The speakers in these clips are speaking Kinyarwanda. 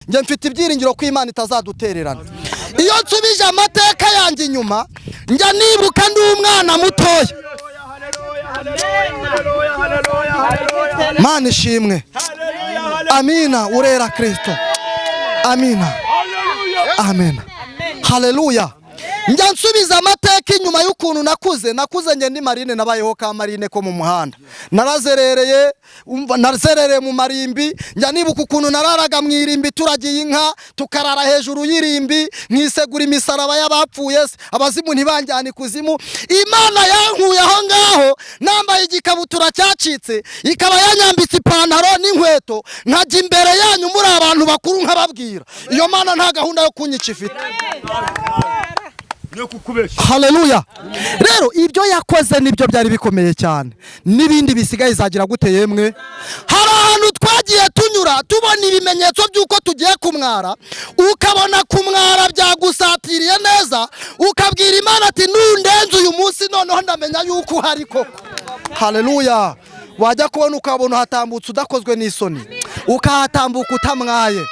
Njye mfite ibyiringiro ko Imana itazadutererana. Iyo nsubije amateka yanjye inyuma, njya nibuka ndi umwana mutoya. Mana ishimwe, amina. Urera Kristo, amina, amen, haleluya. Njya nsubiza amateka inyuma y'ukuntu nakuze. Nakuze njye ndi marine, nabayeho ka marine ko mu muhanda, narazerereye, umva, nazerereye mu marimbi. Njya nibuka ukuntu nararaga mu irimbi turagiye inka, tukarara hejuru y'irimbi, nkisegura imisaraba y'abapfuye se, abazimu ntibanjyane ikuzimu. Imana yankuye aho ngaho nambaye igikabutura cyacitse, ikaba yanyambitse ipantaro n'inkweto, nkajya imbere yanyu muri abantu bakuru nkababwira. Iyo Mana nta gahunda yo kunyica ifite. Haleluya. Rero ibyo yakoze nibyo byari bikomeye cyane, n'ibindi bisigaye izagira gute? Yemwe, hari ahantu twagiye tunyura tubona ibimenyetso by'uko tugiye kumwara, ukabona kumwara byagusatiriye neza, ukabwira Imana ati: "Nundenze uyu munsi noneho ndamenya yuko uhari koko." Haleluya. Wajya kubona ukabona uhatambutse udakozwe n'isoni, ukahatambuka utamwaye.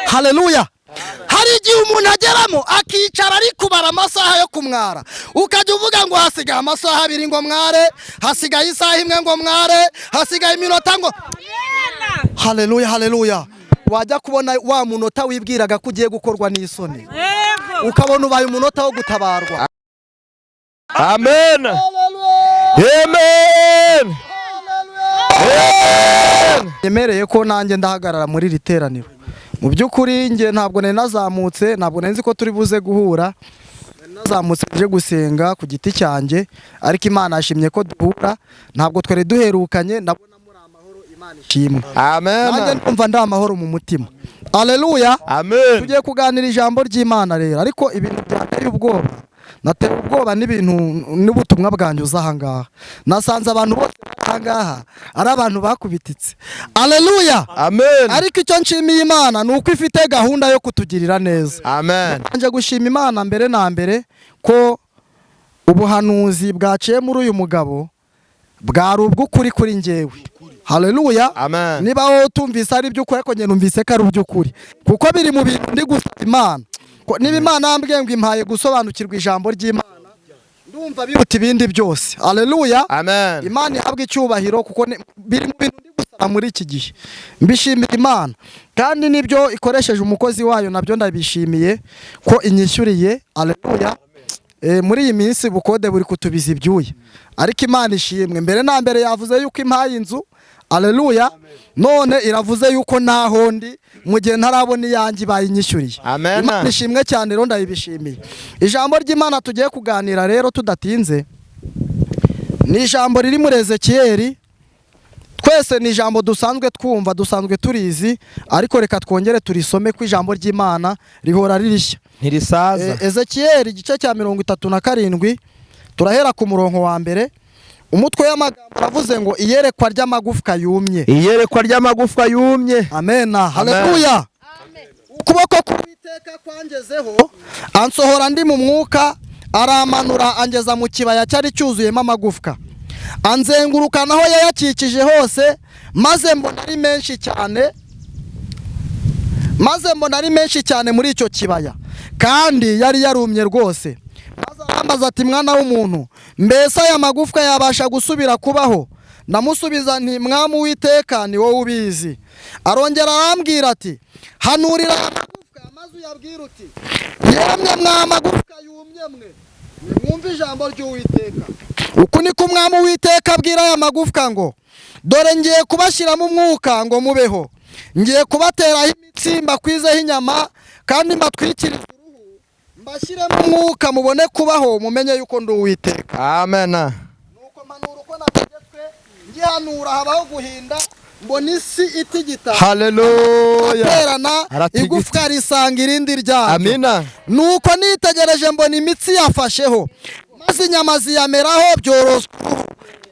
Haleluya. Hari igihe umuntu ageramo akicara ari kubara amasaha yo kumwara, ukajya uvuga ngo hasigaye amasaha 2 ngo mware, hasigaye isaha 1 ngo mware, hasigaye iminota ngo. Haleluya, haleluya. Wajya kubona wa munota wibwiraga ko ugiye gukorwa n'isoni, ukabona ubaye umunota wo gutabarwa. Amen. Amen. Yemereye ko nanjye ndahagarara muri iri teraniro. Mu by'ukuri njye ntabwo nari nazamutse, ntabwo nari nzi ko turi buze guhura. Nazamutse nje gusenga ku giti cyanjye, ariko Imana yashimye ko duhura. Ntabwo twari duherukanye. Ndabona muri amahoro, Imana ishimwe. Amen. Nanjye ndumva ndi amahoro mu mutima. Haleluya. Amen. Tugiye kuganira ijambo ry'Imana rero, ariko ibintu byanteye ubwoba, natewe ubwoba n'ibintu n'ubutumwa bwanjye uza aha ngaha. Nasanze abantu bose bari aha ngaha ari abantu bakubititse. Haleluya. Amen. Ariko icyo nshimiye Imana ni uko ifite gahunda yo kutugirira neza. Amen. Nje gushima Imana mbere na mbere ko ubuhanuzi bwaciye muri uyu mugabo bwari ubw'ukuri kuri njyewe. Haleluya. Amen. Niba wowe utumvise ari iby'ukuri, ariko njye numvise ko ari iby'ukuri, kuko biri mu bintu ndi gusaba Imana. Ko niba Imana yambwiye ngo impaye gusobanukirwa ijambo ry'Imana, ndumva biruta ibindi byose. Haleluya. Amen. Imana ihabwa icyubahiro, kuko biri mu bintu ndi gusaba muri iki gihe. Mbishimira Imana, kandi nibyo ikoresheje umukozi wayo nabyo ndabishimiye ko inyishyuriye. Haleluya. Muri iyi minsi bukode buri kutubiza ibyuya, ariko Imana ishimwe. Mbere na mbere yavuze yuko impaye inzu. Haleluya. None iravuze yuko naho ndi mu gihe ntarabona iyanjye bayinyishyuriye. Amen. Imana ishimwe cyane rero, ndabibishimiye. Ijambo ry'Imana tugiye kuganira rero tudatinze ni ijambo riri muri Ezekiyeli. Twese ni ijambo dusanzwe twumva, dusanzwe turizi, ariko reka twongere turisome ko ijambo ry'Imana rihora ririshya. Ntirisaza. Ezekiyeli igice cya 37, turahera ku murongo wa mbere. Umutwe w'amagambo aravuze ngo iyerekwa ry'amagufwa yumye. Iyerekwa ry'amagufwa yumye. Amena. Haleluya. Ukuboko k'Uwiteka kwangezeho, ansohora ndi mu mwuka, aramanura angeza mu kibaya cyari cyuzuyemo amagufwa, anzenguruka naho yayakikije hose, maze mbona ari menshi cyane, maze mbona ari menshi cyane muri icyo kibaya, kandi yari yarumye rwose. Maze arambaza ati: "Mwana w'umuntu, mbese aya magufwa yabasha gusubira kubaho?" Ndamusubiza nti: "Mwami Uwiteka, ni wowe ubizi." Arongera arambwira ati: "Hanurira aya magufwa maze uyabwire uti: 'Yemwe mwa magufwa yumye mwe, nimwumve ijambo ry'Uwiteka. Uku niko Umwami Uwiteka abwira aya magufwa ngo: Dore ngiye kubashyiramo umwuka ngo mubeho, ngiye kubateraho imitsi, mbakwizeho inyama, kandi mbatwikirize uruhu, mbashyiremo umwuka mubone kubaho, mumenye yuko ndi Uwiteka.'" Amen. Nuko mpanura uko nategetswe, ngihanura habaho guhinda, mbona isi itigita. Haleluya. Terana. Aratigita. Igufwa risanga irindi ryaryo. Amina. Nuko nitegereje mbona imitsi yafasheho, maze inyama ziyameraho, byoroswa uruhu,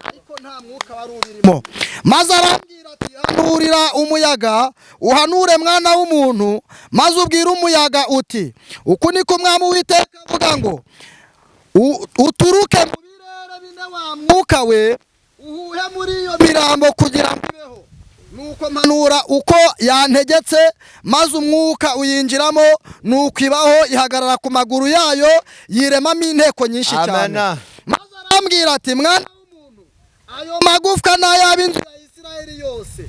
ariko nta mwuka wari ubirimo. Maze arambwira ati: "Hanurira umuyaga, uhanure mwana w'umuntu, maze ubwire umuyaga uti: Uku niko Umwami Uwiteka avuga ngo: Uturuke mu birere bine wa mwuka we, uhuhe muri iyo mirambo kugira ngo ibeho." Nuko mpanura uko yantegetse, maze umwuka uyinjiramo, nuko ibaho, ihagarara ku maguru yayo, yiremamo inteko nyinshi cyane. Amen. Maze arambwira ati: "Mwana w'umuntu, ayo magufwa ni ay'ab'inzu ya Isirayeli yose.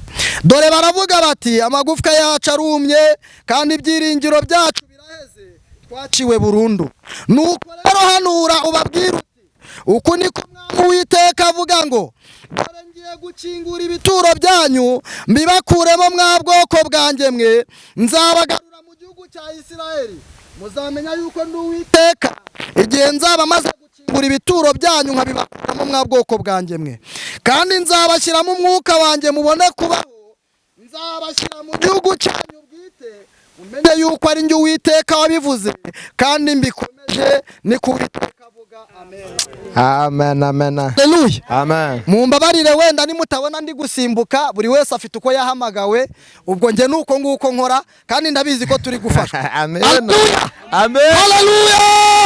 Dore baravuga bati: 'Amagufwa yacu arumye, kandi ibyiringiro byacu biraheze, twaciwe burundu.' Nuko rero hanura ubabwire uti: 'Uku niko Umwami Uwiteka avuga ngo: Dore ngiye gukingura ibituro byanyu, mbibakuremo, mwa bwoko bwanjye mwe, nzabagarura mu gihugu cya Isirayeli. Muzamenya yuko ndi Uwiteka igihe nzaba maze gukingura ibituro byanyu nkabibakuramo, mwa bwoko bwanjye mwe. Kandi nzabashyiramo umwuka wanjye, mubone kubaho, nzabashyira mu gihugu cyanyu bwite, mumenye yuko ari njye Uwiteka wabivuze kandi mbikomeje, ni ku Uwiteka avuga." Amen. Amen, amen. Haleluya. Amen. Mumbabarire wenda nimutabona ndi gusimbuka, buri wese afite uko yahamagawe. Ubwo njye nuko nguko nkora, kandi ndabizi ko turi gufashwa. Amen. Haleluya. Amen. Haleluya.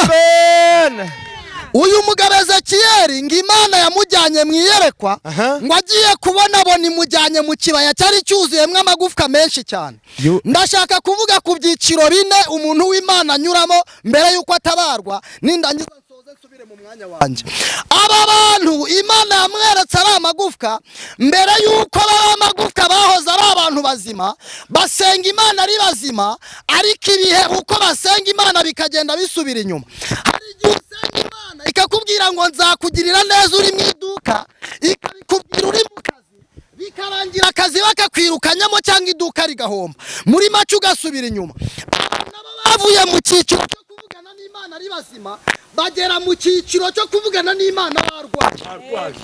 Amen. Uyu mugabo Ezekiyeli, ngo Imana yamujyanye mu iyerekwa, ngo agiye kubona abona imujyanye mu kibaya cyari cyuzuyemo amagufwa menshi cyane. Ndashaka kuvuga ku byiciro bine umuntu w'Imana anyuramo mbere y'uko atabarwa. Nindangiza nsoze nsubire mu mwanya wanjye. Aba bantu Imana yamweretse ari amagufwa, mbere y'uko baba amagufwa bahoze ari abantu bazima, basenga Imana ari bazima, ariko ibihe uko basenga Imana bikagenda bisubira inyuma. Hari igihe usenga Imana ikakubwira ngo nzakugirira neza uri mu iduka, ikabikubwira uri mu kazi, bikarangira akazi bakakwirukanyamo cyangwa iduka rigahomba, muri make ugasubira inyuma. Aba nabo bavuye mu cyiciro cyo kuvugana n'Imana ari bazima, bagera mu cyiciro cyo kuvugana n'Imana barwaye.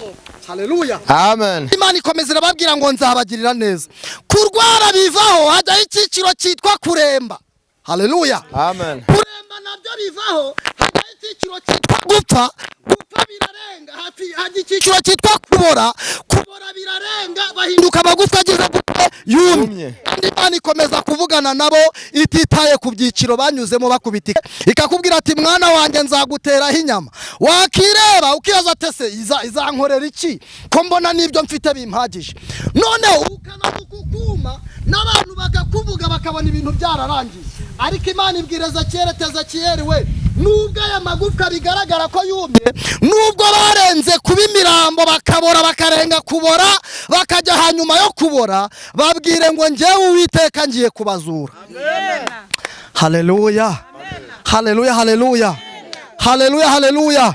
Haleluya. Amen. Imana ikomeza irababwira ngo nzabagirira neza. Kurwara bivaho, hajyaho icyiciro cyitwa kuremba. Haleluya. Amen. Kuremba nabyo bivaho, hajyaho icyiciro cyitwa gupfa. Gupfa birarenga, hajya icyiciro cyitwa kubora. Kubora birarenga, bahinduka amagufwa agize gute? Yumye. Yumye. Kandi Imana ikomeza kuvugana nabo ititaye ku byiciro banyuzemo. Bakubitika ikakubwira ati: "Mwana wanjye, nzaguteraho inyama." Wakireba ukibaza ati: "Ese izankorera iki ko mbona n'ibyo mfite bimpagije?" Noneho ukanavuga ukuma, n'abantu bakakuvuga, bakabona ibintu byararangiye. Ariko Imana ibwira Ezekiyeli ati: "Ezekiyeli we, nubwo aya magufwa bigaragara ko yumye, nubwo barenze kuba imirambo, bakabora, bakarenga kubora, bakajya hanyuma yo kubora, babwire ngo njyewe Uwiteka ngiye kubazura." Haleluya, haleluya, haleluya, haleluya, haleluya.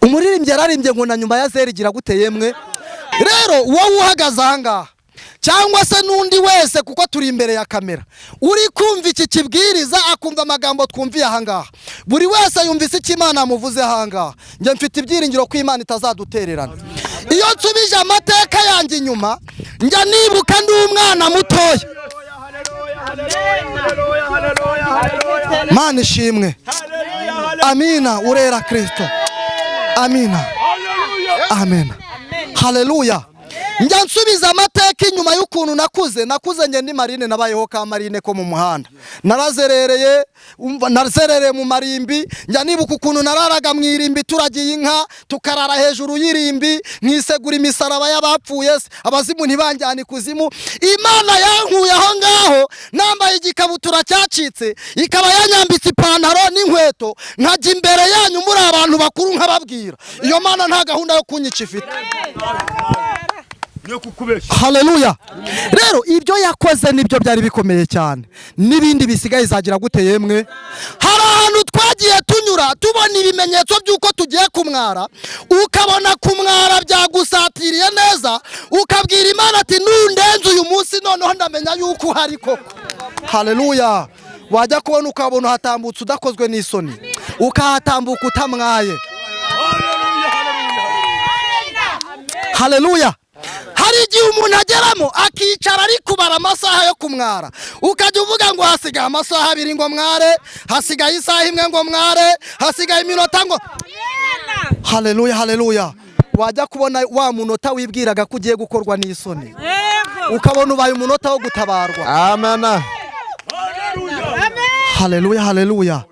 Umuririmbyi yararimbye ngo na nyuma ya zeri igira gute yemwe? Rero wowe uhagaze ahangaha cyangwa se n'undi wese, kuko turi imbere ya kamera, uri kumva iki kibwiriza, akumva amagambo twumviye ahangaha, buri wese yumvise icyo Imana yamuvuze ahangaha. Njye mfite ibyiringiro ko Imana itazadutererana. Iyo nsubije amateka yanjye inyuma, njya nibuka ndi umwana mutoya. Mana ishimwe. Amina. Urera Kristo. Amina, amen, haleluya. Njya nsubiza amateka inyuma y'ukuntu nakuze. Nakuze njye ndi marine, nabayeho ka marine ko mu muhanda, narazerereye, umva, nazerereye mu marimbi. Njya nibuka ukuntu nararaga mu irimbi turagiye inka, tukarara hejuru y'irimbi, nkisegura imisaraba y'abapfuye se, abazimu ntibanjyane ikuzimu. Imana yankuye aho ngaho nambaye igikabutura cyacitse, ikaba yanyambitse ipantaro n'inkweto, nkajya imbere yanyu muri abantu bakuru nkababwira. Iyo Mana nta gahunda yo kunyica ifite. Haleluya. Rero ibyo yakoze nibyo byari bikomeye cyane, n'ibindi bisigaye izagira gute yemwe? Hari ahantu twagiye tunyura tubona ibimenyetso by'uko tugiye kumwara, ukabona kumwara byagusatiriye neza, ukabwira Imana ati: "Nundenze uyu munsi noneho ndamenya yuko uhari koko." Haleluya. Wajya kubona ukabona uhatambutse udakozwe n'isoni, ukahatambuka utamwaye. Haleluya. Hari igihe umuntu ageramo akicara ari kubara amasaha yo kumwara, ukajya uvuga ngo hasigaye amasaha 2 ngo mware, hasigaye isaha 1 ngo mware, hasigaye iminota ngo. Haleluya, haleluya. Wajya kubona wa munota wibwiraga ko ugiye gukorwa n'isoni, ukabona ubaye umunota wo gutabarwa. Amen. Haleluya, haleluya,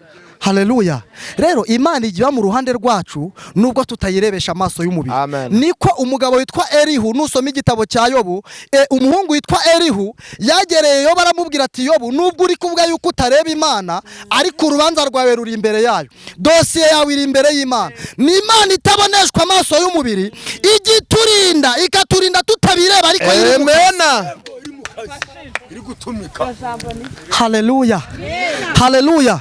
Haleluya. Rero Imana ijya mu ruhande rwacu nubwo tutayirebesha amaso y'umubiri. Amen. Niko umugabo witwa Elihu, nusoma igitabo cya Yobu, umuhungu witwa Elihu yagereye Yobu aramubwira ati: "Yobu, nubwo uri kuvuga yuko utareba Imana, ariko urubanza rwawe ruri imbere yayo, dosiye yawe iri imbere y'Imana." Ni Imana itaboneshwa amaso y'umubiri, ijya iturinda, ikaturinda tutabireba, ariko iri mu Amen. Haleluya, haleluya.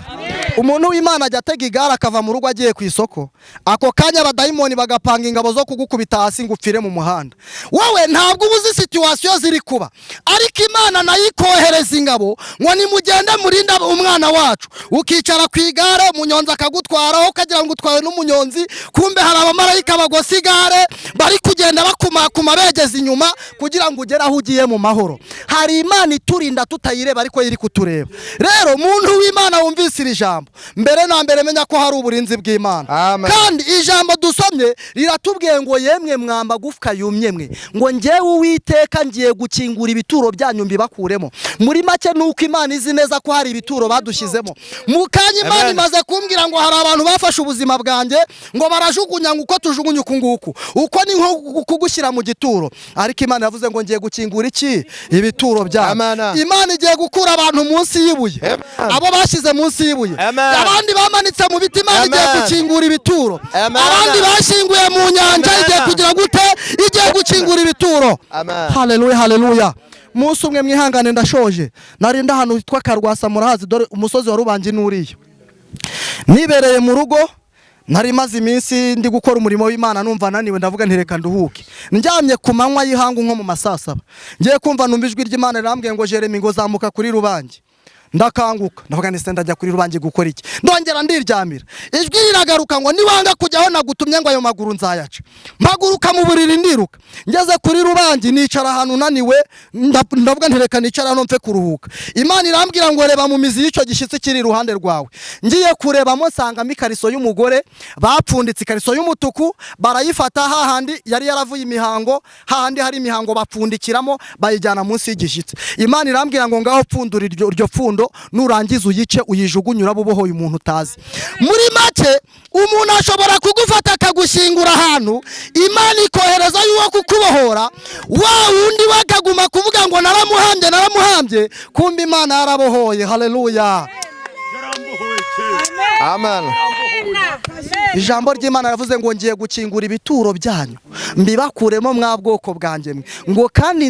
Umuntu w'Imana ajya atega igare akava mu rugo agiye ku isoko, ako kanya abadayimoni bagapanga ingabo zo kugukubita hasi ngo upfire mu muhanda. Wowe ntabwo uba uzi situation ziri kuba, ariko Imana nayo ikohereza ingabo ngo: "Nimugende murinde umwana wacu." Ukicara ku igare, umunyonzi akagutwara, ukagira ngo utwawe n'umunyonzi, kumbe hari abamarayika bagose igare bari kugenda bakumakuma begeza inyuma kugira ngo ugere aho ugiye mu mahoro. Hari Imana iturinda tutayireba, ariko iri kutureba. Rero muntu w'Imana wumvise iri jambo, mbere na mbere menya ko hari uburinzi bw'Imana. Amen. Kandi ijambo dusomye riratubwiye ngo: "Yemwe mwa magufwa yumye mwe," ngo, "njyewe Uwiteka ngiye gukingura ibituro byanyu mbibakuremo." Muri make ni uko Imana izi neza ko hari ibituro badushyizemo. Mu kanya Imana Amen. imaze kumbwira ngo hari abantu bafashe ubuzima bwanjye ngo barajugunya, ngo uko tujugunya uku nguku, uko ni nko kugushyira mu gituro, ariko Imana yavuze ngo: "Ngiye gukingura iki? Ibituro byanyu." Amen. Imana igiye gukura abantu munsi y'ibuye, Amen. abo bashyize munsi y'ibuye, Amen. abandi bamanitse mu biti, Imana igiye Amen. gukingura ibituro. Amen. Abandi bashyinguye mu nyanja, Amen. igiye kugira gute? Igiye gukingura ibituro. Amen. Haleluya, haleluya. Umunsi umwe, mwihangane ndashoje, nari ahantu hitwa Karwasa, murahazi, dore umusozi wa Rubangi n'uriya. Nibereye mu rugo, nari maze iminsi ndi gukora umurimo w'Imana, numva naniwe, ndavuga nti: "Reka nduhuke." Ndyamye ku manywa y'ihangu nko mu ma 7:00, ngiye kumva numva ijwi ry'Imana rirambwiye ngo: "Jeremy," ngo, "zamuka kuri Rubangi." Ndakanguka, ndavuga nti: "Se ndajya kuri Rubangi gukora iki?" Ndongera ndiryamira. Ijwi riragaruka ngo: "Niwanga kujyaho nagutumye," ngo, "ayo maguru nzayaca." Mpaguruka mu buriri, ndiruka, ngeze kuri Rubangi nicara ahantu naniwe, ndavuga nti: "Reka nicara hano mfe kuruhuka." Imana irambwira ngo: "Reba mu mizi y'icyo gishyitsi kiri iruhande rwawe." Ngiye kurebamo nsangamo ikariso y'umugore bapfunditse, ikariso y'umutuku, barayifata hahandi yari yaravuye imihango, hahandi hari imihango, bapfundikiramo, bayijyana munsi y'igishyitsi. Imana irambwira ngo: "Ngaho pfundura iryo pfundo, nurangiza uyice, uyijugunye, uraba ubohoye umuntu utazi." Muri make, umuntu ashobora kugufata akagushyingura ahantu, Imana ikohereza y'uwo kukubohora, wa wundi we akaguma kuvuga ngo: "Naramuhambye, naramuhambye," kumbe Imana yarabohoye. Haleluya. Amen. Ijambo ry'Imana yavuze ngo: "Ngiye gukingura ibituro byanyu mbibakuremo mwa bwoko bwanjye mwe," ngo, "kandi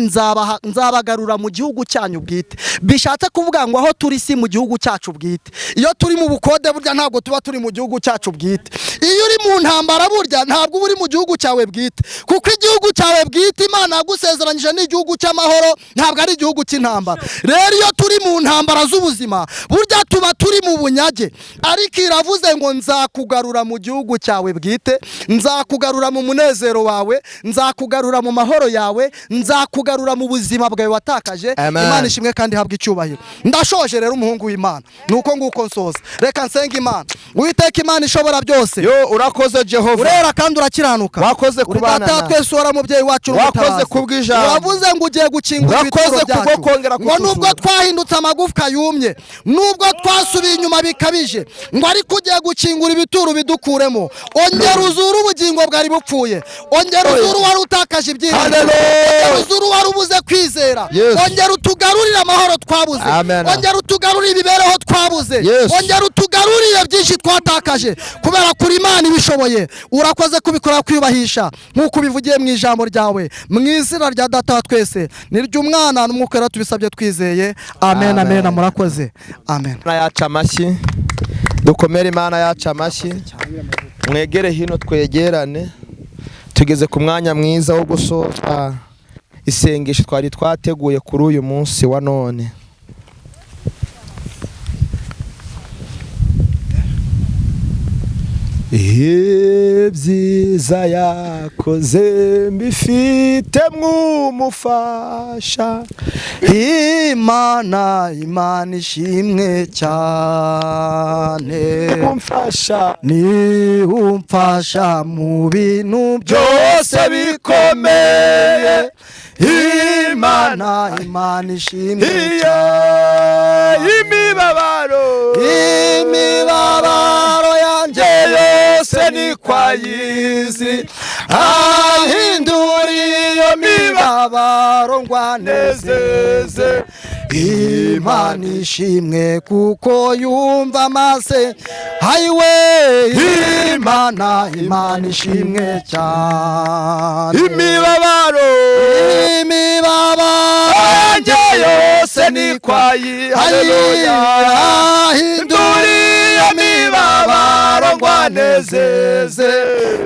nzabagarura mu gihugu cyanyu bwite." Bishatse kuvuga ngo aho turi si mu gihugu cyacu bwite. Iyo turi mu bukode burya ntabwo tuba turi mu gihugu cyacu bwite. Iyo uri mu ntambara burya ntabwo uba uri mu gihugu cyawe bwite, kuko igihugu cyawe bwite Imana yagusezeranyije ni igihugu cy'amahoro, ntabwo ari igihugu cy'intambara. Rero iyo turi mu ntambara z'ubuzima burya tuba turi mu bunyage, ariko iravuze ngo: "Nzakugarura mu gihugu cyawe bwite, nzakugarura mu munezero wawe, nzakugarura mu mahoro yawe, nzakugarura mu buzima bwawe watakaje." Amen. Imana ishimwe kandi ihabwe icyubahiro. Ndashoje rero, umuhungu w'Imana, nuko nguko nsoza. Reka nsenge Imana. Uwiteka Imana ishobora byose, Yo, urakoze Jehova. Urera kandi urakiranuka. Wakoze Uri kubana Data wa natwe. twese, uhora mubyeyi wacu Wakoze n'umutabazi. kubw'ijambo. Uravuze ngo ugiye gukingura Wakoze ibituro kubwo byacu, kongera ngo nubwo kutuzura. twahindutse amagufwa yumye, nubwo twasubiye inyuma bikabije, ngo ariko ugiye gukingura ibituro bidukuremo. Ongera uzure ubugingo bwari bupfuye, ongera uzure uwari utakaje ibyiringiro, Hallelujah. ongera uzure uwari ubuze kwizera, Yes. ongera utugarurire amahoro twabuze, Amen. ongera utugarurire imibereho twabuze, Yes. ongera utugarurire byinshi twatakaje, kubera kuri Imana ibishoboye. Urakoze kubikora kwiyubahisha nk'uko ubivugiye mu ijambo ryawe. Mu izina rya Data wa twese n'iry'Umwana n'Umwuka Wera tubisabye twizeye, amen. Amen. Amen, murakoze, amen. Imana yacu amashyi, dukomere Imana yacu amashyi. Mwegere hino twegerane. Tugeze ku mwanya mwiza wo gusoza isengesho twari twateguye kuri uyu munsi wa none. Ibyiza yakoze mbifite mwumufasha. Imana, Imana ishimwe cyane. Umfasha. Ni umfasha mu bintu byose byose bikomeye. Imana, Imana ishimwe Iyo cyane. Imibabaro, Imibabaro yanjye yose ni kwayizi. Ahindura iyo mibabaro ngo anezeze. Imana ishimwe kuko yumva amase hayiwe. Imana, Imana ishimwe cyane. Imibabaro Imibabaro yanjye yose ni kwayi. Haleluya. Ahindura iyo mibabaro ngo anezeze.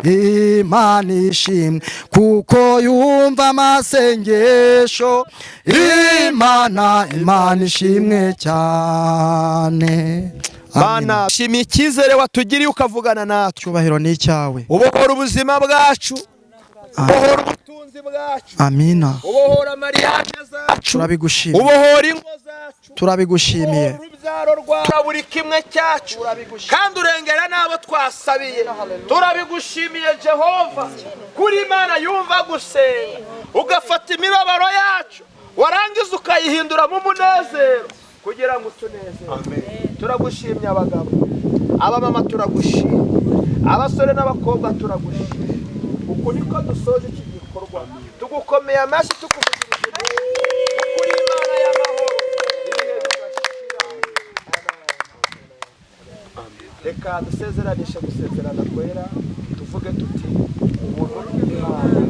Imana ishimwe kuko yumva amasengesho. Imana, Imana ishimwe cyane. Mana, shimiye icyizere watugiriye ukavugana natwe. Cyubahiro ni icyawe. Ubohora ubuzima bwacu, ubohora ubutunzi bwacu, Amina. ubohora mariage zacu, Turabigushimiye. ubohora ingo zacu, Turabigushimiye. ubohora urubyaro rwawe, buri kimwe cyacu, kandi urengera n'abo twasabiye. Turabigushimiye Jehova, kuri Imana yumva gusenga, ugafata imibabaro yacu warangiza ukayihinduramo umunezero kugira ngo utunezere. Turagushimye. Abagabo, abamama, turagushimye. Abasore n'abakobwa, turagushimye. Uku niko dusoje iki gikorwa, tugukomeye amashyi, tukuvugirije kuri Imana y'amahoro, ibihe bigashira. Reka dusezeranishe gusezerana kwera, tuvuge tuti: ubuntu bw'Imana.